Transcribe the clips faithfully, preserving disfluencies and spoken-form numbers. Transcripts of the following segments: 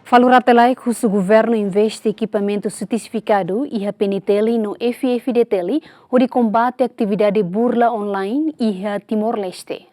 Falu rate-laek husu governu investe ekipamentu sofistikadu iha P N T L no F F D T L hodi kombate atividade burla online iha Timor-Leste.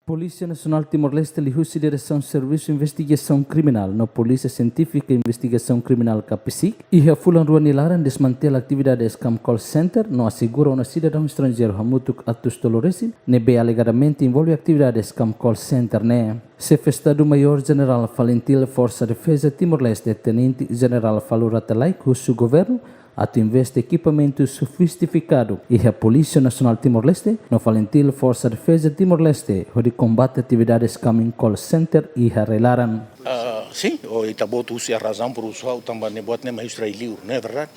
Polísia Nasionál Timor-Leste liuhusi Diresaun Servisu Investigasaun Kriminál no Polísia Sientífika Investigasaun Kriminál ka PSIK iha fulan rua nia laran desmantela atividade scam call center no asegura ona sidadaun estranjeiru hamutuk atus tolu resin ne'ebé alegadamente envolve atividade scam call center ne'e. Xefe Estadu Maiór Jenerál FALINTIL Forsa Defeza Timor-Leste, Tenente Jenerál Falu Rate-Laek husu governu atu investe ekipamentu sofistikadu iha Polísia Nasionál Timor-Leste no FALINTIL Forsa Defeza Timor-Leste hodi kombate atividade scamming call center iha rai-laran. Ah, sin, o ita-boot husu iha razaun por usual tanba ne'e buat ne'e mai husi rai-liur, não é verdade?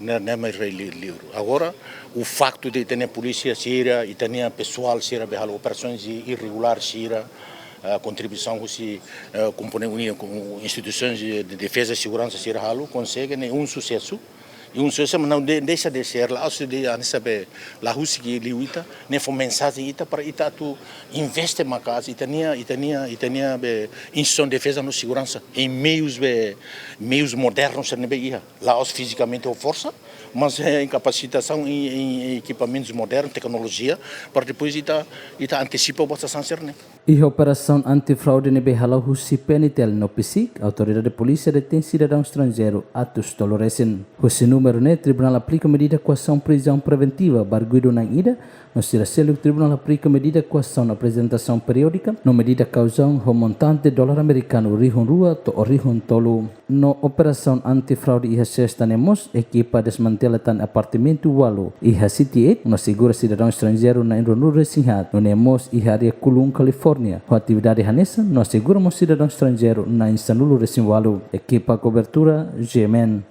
Ne'e, ne'e mai rai-li-, liur. Agora, o facto de ita-nia polísia sira, ita-nia pesoál sira be halo operasoens i-, irregulár sira, ah, kontribuisaun husi, ah, komponente uni-, instituisoens de, de defeza i seguransa sira halo, konsege ne'e um sucesso. E um sucesso, mas não de-, deixa de ser, la'ós de'it hanesan be la husik liu ita, ne'e fó mensajen ita para ita atu investe maka'as ita-nia, ita-nia, ita-nia be instituisaun defeza no seguransa em meius be, meius modernos ne'ebé iha. La'ós fizikamente ho forsa, mas, eh, em capacitação, em, em equipamentos modernos, tecnologia, para depois ita, ita antesipa buat sasán sira-ne'e. Iha operasaun anti-fraude ne'ebé hala'o husi P N T L no PSIK, autoridade polísia detein sidadaun estranjeiru atus tolu resin. Husi númeru ne'e, tribunál aplika medida koasaun prizaun preventiva ba arguidu na'in ida, no sira seluk tribunál aplika medida koasaun aprezentasaun periódika, no medida kausaun ho montante dolar amerikanu rihun rua to'o rihun tolu. No operasaun anti-fraude iha Sesta ne'e mós, ekipa desmantela tan apartamentu ualu iha City Eight, no asegura sidadaun estranjeiru na'in ruanulu resin haat, no ne'e mós iha área Kulun, California, ho atividade hanesan, no asegura mós sidadaun estranjeiru na'in sanulu resin ualu. Ekipa kobertura, G M N.